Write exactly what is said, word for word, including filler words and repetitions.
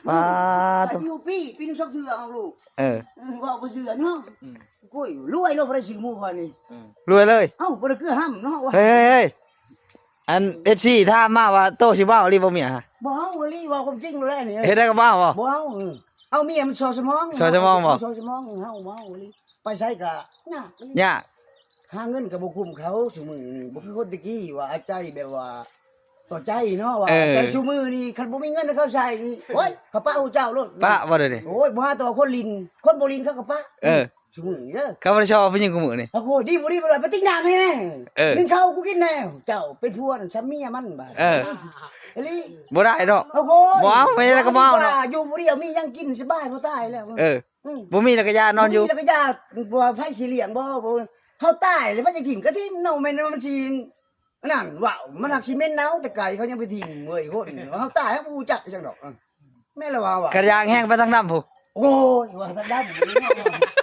ปาด ปีปีปีนึงสองเทื่อเอาลูก เออ เออว่าบ่เชื่อเนาะ อืม โอ้ยรวยโลกบ่ได้ซื้อหมู่พอนี่ อืม รวยเลย เอ้าบ่ได้คือห้ำเนาะว่า เฮ้ยเฮ้ยเฮ้ยอันเอฟซีถามมาว่าโตสิเว้าอีหลีบ่เมียฮะ บ่เอาอีหลีว่าความจริงเลยนี่ เฮ็ดได้ก็เว้าบ่ บ่เอาเออเอาเมียมันซอสมอง ซอสมองบ่ ซอสมองเฮาบ่เอาอีหลีไปไสก็ยาก ยาก หาเงินก็บ่คุ้มเขาซุมื้อนี้บ่คือคนตะกี้ว่าเอาใจแบบว่า ต่อใจเนาะว่า เออ แต่ซุมื้อนี้คันบ่มีเงินให้เขาใช้นี่โอ้ยเขาปะฮู้เจ้าโลด ปะบ่ได้นี่ โอ้ยบ่หาแต่ว่าคนลินคนบ่ลินเขาก็ปะ เออ ซุมื้อนี้เด้อ เขาบ่ได้ชอบผู้หญิงกูมื้อนี่ โอ้โหดีบ่ดีบ่ล่ะไปติ๊กน้ำให้แน่ เออ นึ่งข้าวกูกินแน่เจ้าเป็นผัวนั่นซะเมียมันบาด เออ อีหลี บ่ได้ดอก โอ้โห บ่เอาไม่ได้ก็บ่เอาเนาะ อยู่ผู้เดียวมีหยังกินสบายบ่ตายแล้ว เออ อืม บ่มีแล้วก็ย่านอนอยู่ มีแล้วก็ย่าว่าไผสิเลี้ยงบ่บ่เฮาตายแล้วมันจะถิ่มก็ถิ่มเนาะแม่นมันสินั่นว้าวมันหักสิเหม็นเน่าแต่ไกลเขายังไปถิ่มเว้ยคนเฮาตายเฮาบ่รู้จักจังดอกเออแม่นละว่าว่า กระยางแห้งไปทางน้ำพุ โอ้ยว่าซะดำ